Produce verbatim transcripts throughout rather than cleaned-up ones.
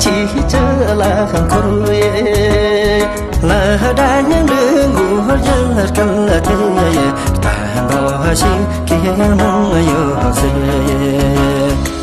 ཆེས་ཆེ་ལ་འཁོར་བའི་ལ་སྒྲ་སྙན་འདི་མགོ་རྒྱལ་སྐད་དེ་ཡི་བསྟན་པ་ཞིག་གི་མང་ཡོད་ཟེར།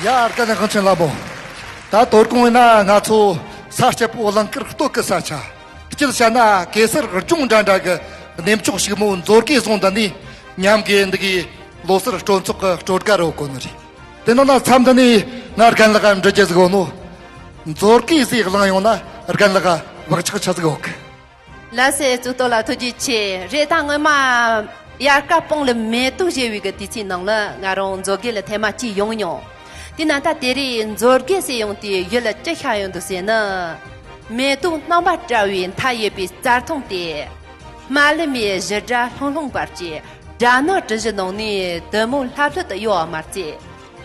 ཡ། ཨར་ཀ་ནི་གངས་ཅན་ལ་མོ། ད་དོ་དགོང་ཡིན་ན་ང་ཚོ་ས་སྐྱ་པོ་གླིང་དཀར་སྟོད་ཀྱི་ས་ཆ། སྤྱིར་བཤད་ན་གེ་སར་ལྗོངས་འདྲ་འདྲ་གི་གནས་མཆོག་ཕྱུག་མོ་མཛོད་དགེ་རྫོང་འདི་ནས་མཉམ་གི་འདི་གི་ལོ་སར་སྤྲོ་ཚོགས་ཀྱི་སྤྲོ་དགའ་རོལ་གོ་ནི་རེད། དེ་ནང་ན་མཚམས་འདི་ནས་ང་རྒན་ལགས་འབྲི་རྒྱུ་ཟིག་ཡོད་ནོ། མཛོད་དགེ་ཟིག་གླེང་ཡོང་ན་རྒན་ལགས་བག་ཆགས་ཆི་ཟིག་ཡོད་གི། ལགས་སེ། གཙུག་ཏོར་ལ་ཐུགས་རྗེ་ཆེ། རེད། ད་སྔོན་མ་དབྱར་ཁ་སྤང་ལ་མེ་ཏོག་བཞད་པའི་གི་དུས་ཚིགས་ནང་ལ་ང་རང་མཛོད་དགེ་ལ་ཐེངས་མ་གཅིག་ཡོང་མྱོང་། དེ་ན་ད་དེ་རིང་མཛོད་དགེ་ཟེར་ཡོང་དུས་ཡིད་ལ་ཅི་ཤར་ཡོང་འདུག་ཟེར་ན། མེ་ཏོག་རྣམ་པར་བཀྲ་བའི་མཐའ་ཡས་པའི་རྩྭ་ཐང་དེ། དམར་ལི་མའི་བཞུར་སྒྲ་ལྷུང་ལྷུང་འབར་གྱི་སྦྲ་ནག་གྲུ་བཞི་ནང་ནས་དེ་མོ་ལྷབ་ལྷུབ་ཏུ་གཡོ་བ་མ་ཚད།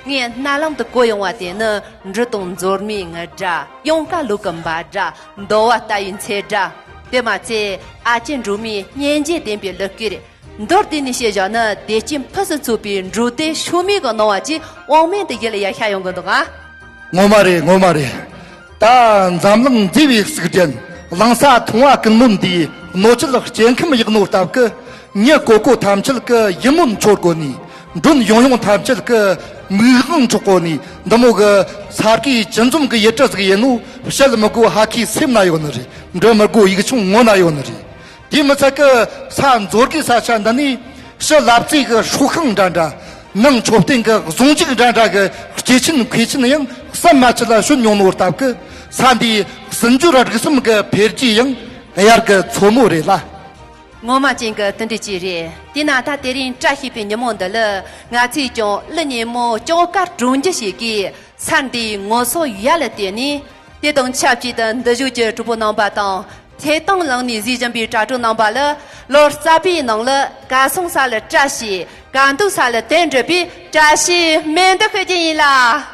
ངའི་རྣ་ལམ་དུ་གོ་ཡོང་བ་དེ་ནི་འབྲི་དང་མཛོར་མའི་ངུ་སྒྲ། གཡང་དཀར་ལུག་གི་འབའ་སྒྲ། འདོ་བ་ལྟ་བུའི་འཚེར་སྒྲ། དེ་མ་ཚད་ཨ་ཅེ་འབྲུག་མོའི་སྙན་འཇེབས་ལྡན་པའི་གླུ་སྐད། མདོར་བསྡུས་ནས་བཤད་བཞག་ན་བདེ་སྐྱིད་ཕུན་སུམ་ཚོགས་པའི་འབྲུག་སྡེ་ཤུལ་མའི་གི་སྣང་བ་ཅིག་དབང་མེད་དུ་ཡིད་ལ་ཡར་ཤར་ཡོང་གི་འདུག་ཨ། ངོ་མ་རེད། ངོ་མ་རེད། ད་འཛམ་གླིང་མཛེས་པའི་གཟུགས་ཅན། གླིང་ས་མཐོང་བ་ཀུན་སྨོན་འདིའི་གནོད་སྦྱིན་སྐྱེ་ཁམས་ཡག་ནོ་སྟབས་ཀྱིས། མྱི་གོ་གོ་ཐམས་ཅད་ཀྱི་ཡིད་སྨོན་འཆོར་གོ་ནི། མགྲོན་ཡོང་ཡོང་ཐམས་ཅད་ཀྱི་མིག་དབང་འཕྲོག་གོ་ནི། འདི་མོ་གི་ས་དགེ་ཅི་འཛོམས་ཀྱི་ཡུལ་གྲུ་ཟིག་ཡིན་ནོ་བཤད་མི་དགོས། ཧ་ཁའི་སེམས་ན་ཡོད་ནི་རེད། འབྲི་མི་དགོས། ཡིག་ཆུང་ངོ་ན་ཡོད་ནི་རེད། དེ་མི་ཚད་ཀྱི་ས་མཛོད་དགེ་ས་ཆ་འདི་ནས་ཕྱི་ལབ་རྩེ་གི་སྲོག་ཤིང་འདྲ་འདྲ། ནང་མཆོད་རྟེན་གི་གཟུངས་གཞུག་འདྲ་འདྲ་གི་སྐྱེས་ཆེན་མཁས་ཆེན་ཡང་བསམ་མ་ཆད་ལ་བྱོན་མྱོང་ནོ་སྟབས་ཀྱིས། ས་འདིའི་སྲིད་འབྱོར་རིག་གསུམ་གི་འཕེལ་རྒྱས་ཡང་དབྱར་གི་མཚོ་མོ་རེད་ལ། ངོ་མ་ཅན་གྱི་དེ་འདྲ་ཅིག་རེད། དེས་ན་ད་དེ་རིང་བཀྲ་ཤིས་པའི་ཉིན་མོ་འདི་ལ་ང་ཚོས་ཀྱང་གླུ་སྙན་མོ་སྐྱོ་གར་གྲོང་འཇུག་ཞིག་གིས་ས་འདིའི་ངོ་སོ་ཡར་ལ་བལྟས་ནས། དེ་དང་ཆབས་ཅིག་ཏུ་འདི་བཞུགས་ཀྱི་གྲོགས་པོ་རྣམ་པ་དང་། ཚེ་ཐང་ལངས་ནས་གཟིགས་བཞིན་པའི་དྲ་གྲོགས་རྣམ་པ་ལ་ལོ་གསར་པའི་ནང་ལ་གར་སོང་ས་ལ་བཀྲ་ཤིས། གར་འདུག་ས་ལ་དོན་འགྲུབ་པའི་བཀྲ་ཤིས་སྨོན་འདུན་ཞུ་རྒྱུ་ཡིན་ལ།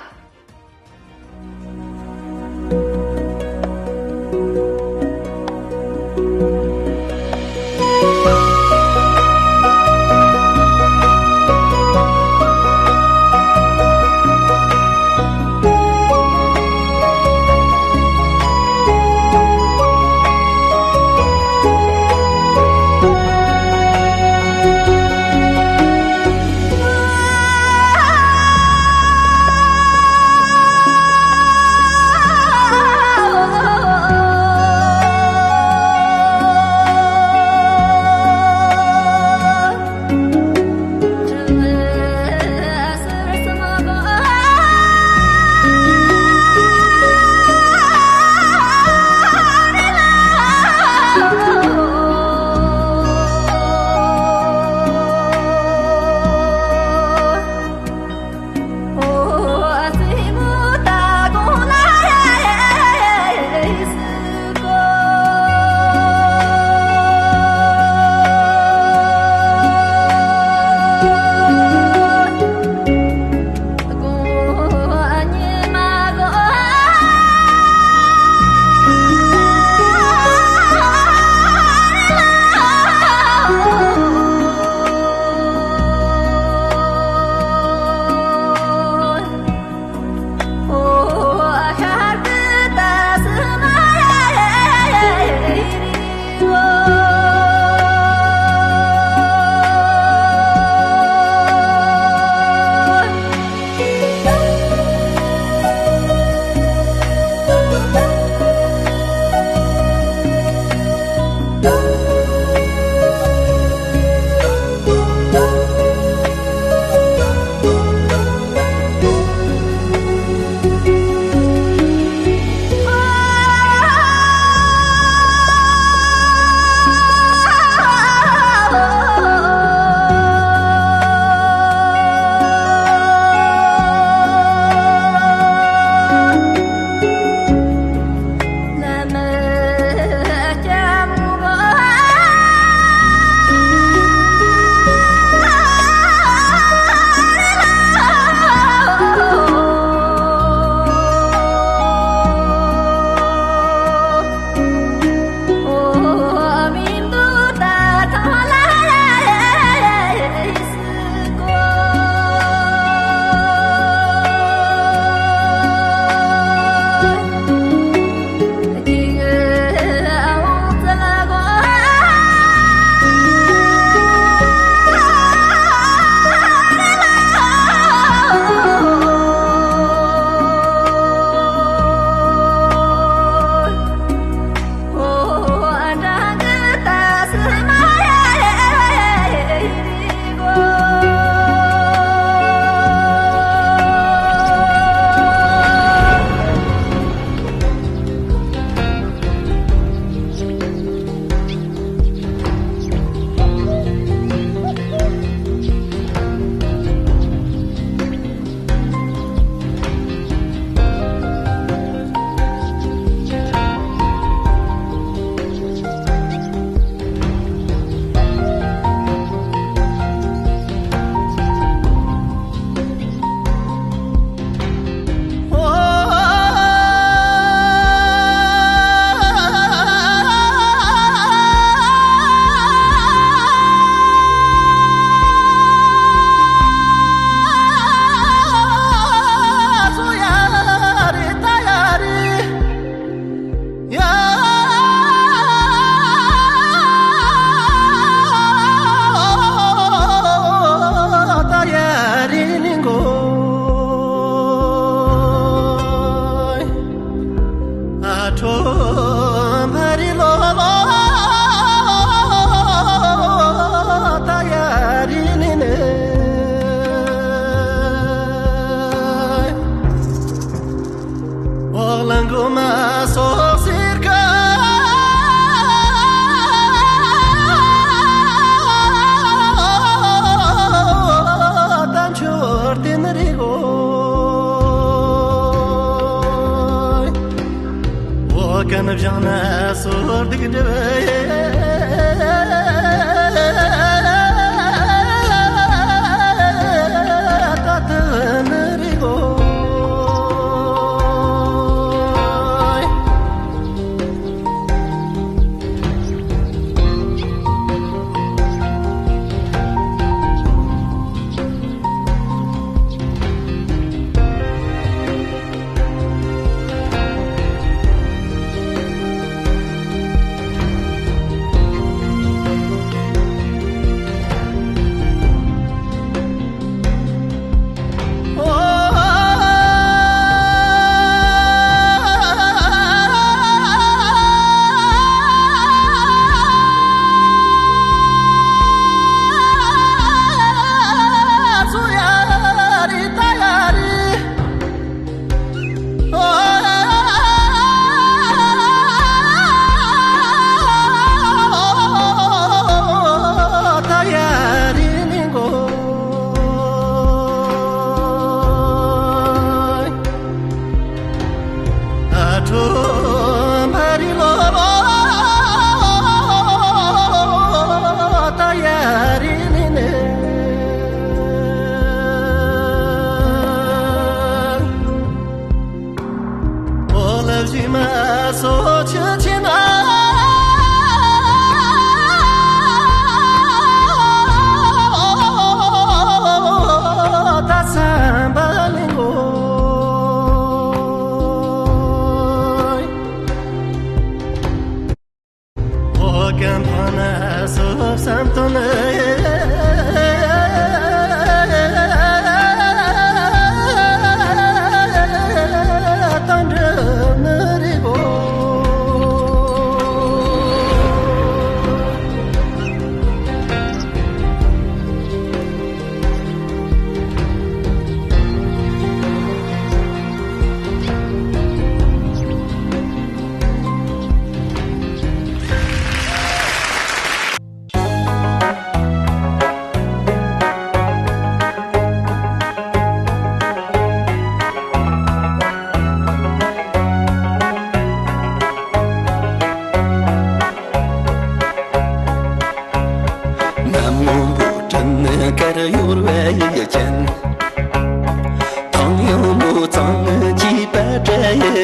འོག་ལ་མགོ་མ་སོགས་ཟེར་ཀ། དམ་ཆོས་བསྟན་རིག་གོ། འོ་ཀན་བཞེངས་ན་སོར་སྡིག་སྒྲིབ། ད་ཐུན་རིག་གོ།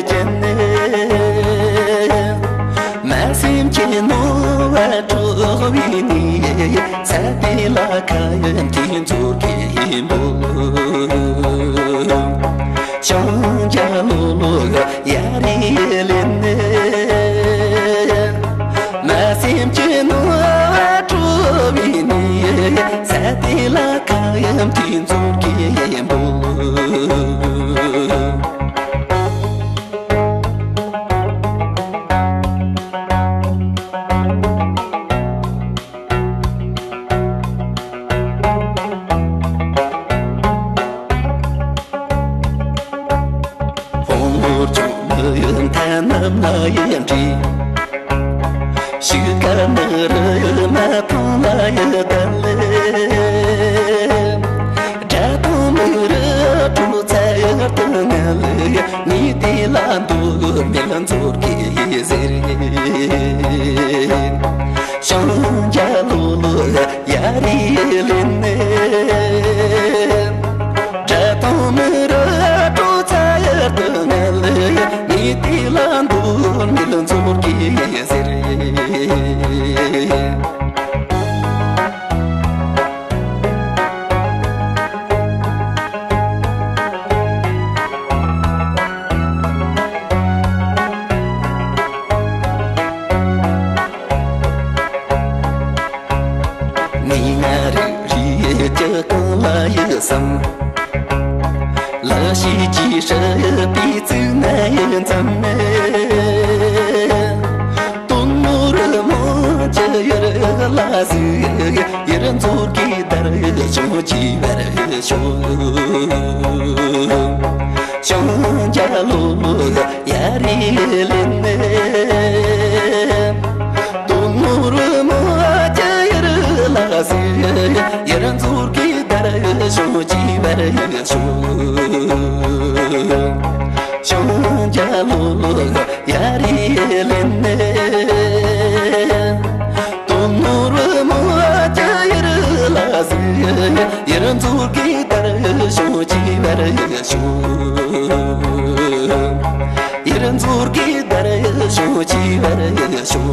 ཅན། མ་སེམས་ཀྱི་ནོར་བ་འཕྲོག་པའི་ནི། ས་དེ་ལ་ཁ་ཡ་མཐུན་ཚོགས་ཀྱི་ཡིན་པོ། ཤང་རྒྱ་ལོ་ལོ་ཡ་རི་ལེན། མ་སེམས་ཀྱི་ནོར་བ་འཕྲོག་པའི་ནི། ས་དེ་ལ་ཁ་ཡ་མཐུན་ཚོགས་ཀྱི་ཡིན་པོ། ཕུང་པོ་བཅུ་ནི་མཐའ་རྣམས་ལ་ཡང་འདྲི། ཤུགས་དཀར་ནི་རི་མ་ཐང་ལ་ཡང་བསྟན་ལེ། དགྲ་དང་མི་རུ་གྲོགས་ཚ་ཡང་དུ་ངལ་ལེ། ཉི་དེ་ལ་འདུག་མེད་ལ་མཚོ་སྐྱེས་ཟེར། ཤང་རྒྱ་ལོ་ལོ་ཡ་རི་ལེན་ནས། དགྲ་དང་མི་རུ་གྲོགས་ཚ་ཡར་དུ་ངལ་ལེ། ཉི་དེ་ལ་འདུག་མེད་ལ་མཚོ་སྐྱེས་ཟེར། ནི་ང་རི་རི་ཀྱི་གང་ལ་ཡི་སམ། ལ་ཤི་ཅི་ཧྲི་པི་ཙི་ན་ཡི་ཙམ་མེ། དོན་མོ་རི་མོ་ཅི་ཡི་རི་ལ་སི་ཡི་རི་མཚོ་གི་དར་ཡི་ཆུང་ཅི་བར་ཤོ། ཤང་རྒྱ་ལོ་ལོ་ཡ་རི་ལེན་ནས། དོན་མོ་རི་མོ་ཅི་ཡི་རི་ལ་སི་ཡི་རི་མཚོ་གི་དར་ཡི་ཆུང་ཅི་བར་ཤོ། ཤང་རྒྱ་ལོ་ལོ་ཡ་རི་ལེན་ནས། དོན་མོ་རི་མོ་ཅི་ཡི་རི་ལ་སི་ཡི་རི་མཚོ་གི་དར་ཤོ་ཅི་བར་ཤོ། ཡི་རི་མཚོ་གི་དར་ཤོ་ཅི་བར་ཤོ།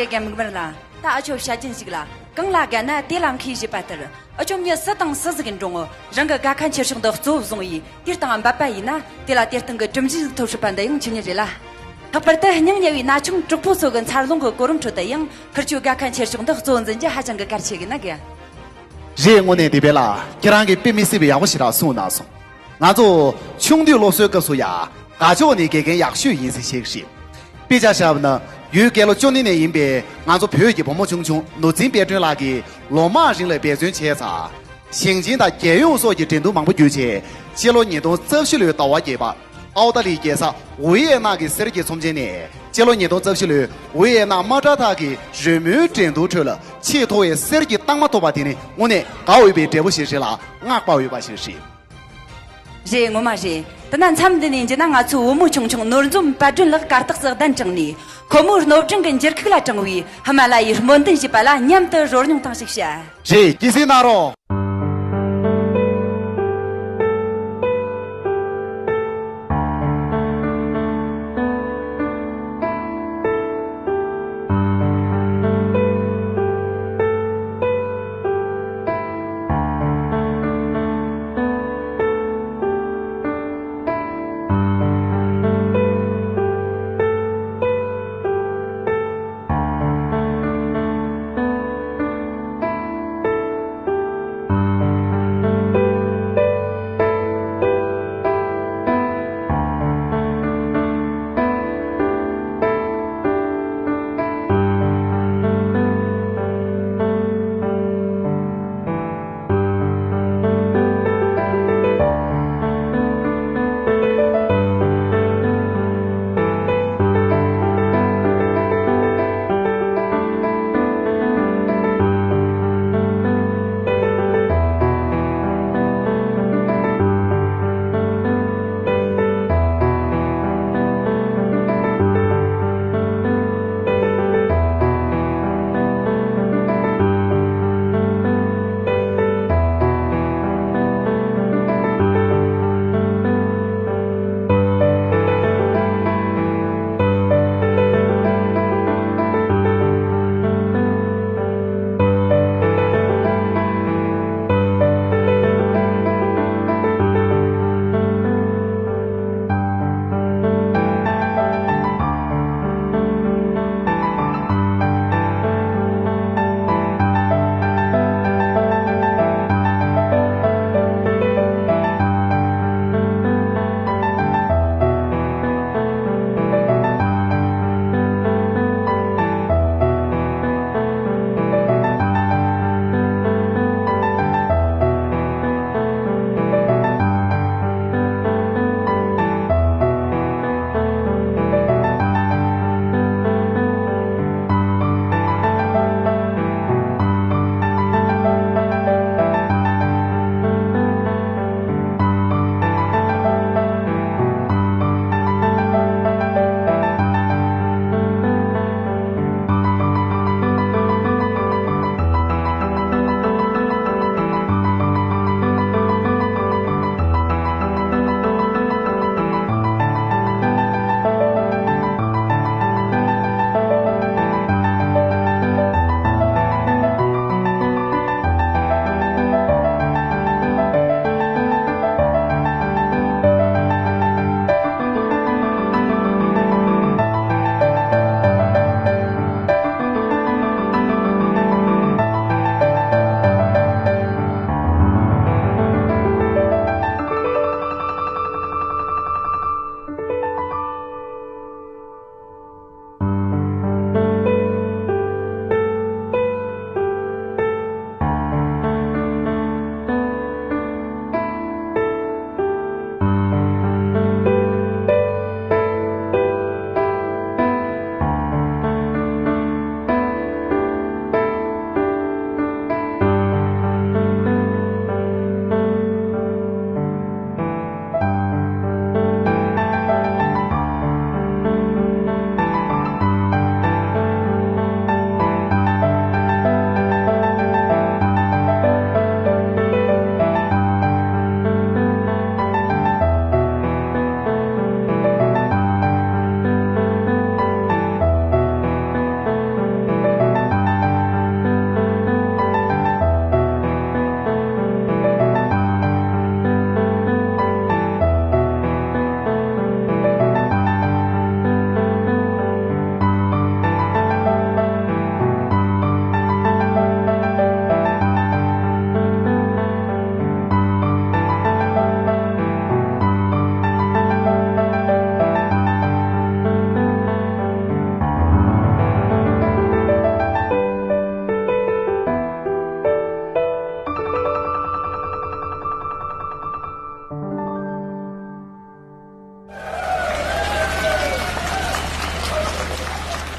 དེ་གའི་མིག་དམར་ལ། ད་ཨ་ཆོ་བྱ་རྒྱུན་ཞིག་ལ། གང་ལ་དགའ་ན་དེ་ལ་མཁས་ཞེས་པ་ལྟར། ཨ་ཆོ་མྱི་སུ་དང་སུ་ཟིག་གི་འགྲོ་ངོ་རང་གི་དགའ་ཁ་འཁྱེར་ཕྱོགས་འདི་གཙོ་བོ་བཟུང་ཡིས་དེར་དང་འབབ་པ་ཡིན་ན། དེ་ལ་དེར་སྟེང་གི་གྲུབ་འབྲས་ཐོབ་སྲིད་པ་འདི་ཡང་ཆོས་ཉིད་རེད་ལ། ལྷག་པར་དུ་སྙིང་ཉེ་བའི་ན་ཆུང་གྲོགས་པོ་ཚོ་གི་འཚར་ལོངས་ཀྱི་གོ་རིམ་ཁྲོད་དུ་ཡང་ཁིར་ཆོའི་དགའ་ཁ་འཁྱེར་ཕྱོགས་འདི་གཙོ་བོ་འཛིན་རྒྱུ་ཧ་ཅང་གི་གལ་ཆེ་གི་ན་གི། རེད། དངོས་གནས་དེ་བས་ལ་ཁྱེད་རང་གིས་དཔེ་མི་སྲིད་པའི་ཡག་པོ་ཞེ་དྲག་གསུངས་གནང་སོང་། ང་ཚོ་ཆུང་དུས་སློབ་གསོའི་སྐབས་སུ་ཡང་དགའ་ཕྱོགས་ནི་དགེ་རྒན་ཡག་ཤོས་ཡིན་ཟེར་བཤད་ཀྱི་རེད། དཔེ་ཆ་བཞག་པ་ན་ཡུལ་དགེ་ལོ་བཅུ་གཉིས་ནས་ཡིན་པའི་ང་ཚོ་བོད་ཀྱི་བུ་མོ་ཆུང་ཆུང་ནོར་འཛིན་དཔལ་སྒྲོན་ལགས་ཀྱིས་ལོ་མང་རིང་ལ་འབད་བརྩོན་བྱས་ཙང་། ཞིང་ཆེན་དང་རྒྱལ་ཡོངས་སོགས་ཀྱི་འགྲན་བསྡུར་མང་པོ་བརྒྱུད་རྗེས་སྤྱི་ལོ་ཉིས་སྟོང་རྩ་བཞི་ལོའི་ཟླ་བ་བརྒྱད་པ། ཨའོ་ཏ་ལིའི་རྒྱལ་ས་ཝི་ཡེ་ནམ་གྱི་གསེར་གྱི་ཚོམས་ཆེན་ནས་སྤྱི་ལོ་ཉིས་སྟོང་རྩ་བཞི་ལོའི་ཝི་ཡེ་ནམ་དམག་གྲ་ཐག་གི་རོལ་མོའི་འགྲན་བསྡུར་ཁྲོད་ལ་ཆེས་མཐོ་བའི་གསེར་གྱི་རྟགས་མ་ཐོབ་པ་དེ་ནི་དངོས་གནས་དགའ་འོས་པའི་འབྲས་བུ་ཞིག་རེད་ལ་བསྔགས་པ་འོས་པ་ཞིག་རེད། རེད། ངོ་མ་རེད། དེ་ན་མཚམས་འདི་ནས་འཇི་ན་ང་ཚོའི་བུ་མོ་ཆུང་ཆུང་ནོར་འཛོམས་དཔལ་སྒྲོན་ལགས་གར་སྟེགས་སུ་གདན་དྲངས་ནས་ཁོ་མོའི་སློབ་འབྲིང་གི་འགྱུར་ཁུག་ལ་དྲངས་བའི་ཧི་མ་ལ་ཡའི་སྨོན་འདུན་ཞེས་པ་ལ་མཉམ་དུ་རོལ་མྱོང་སྟངས་ཤིག་བྱ། རེད། དགྱེས་གཟིགས་གནང་རོགས།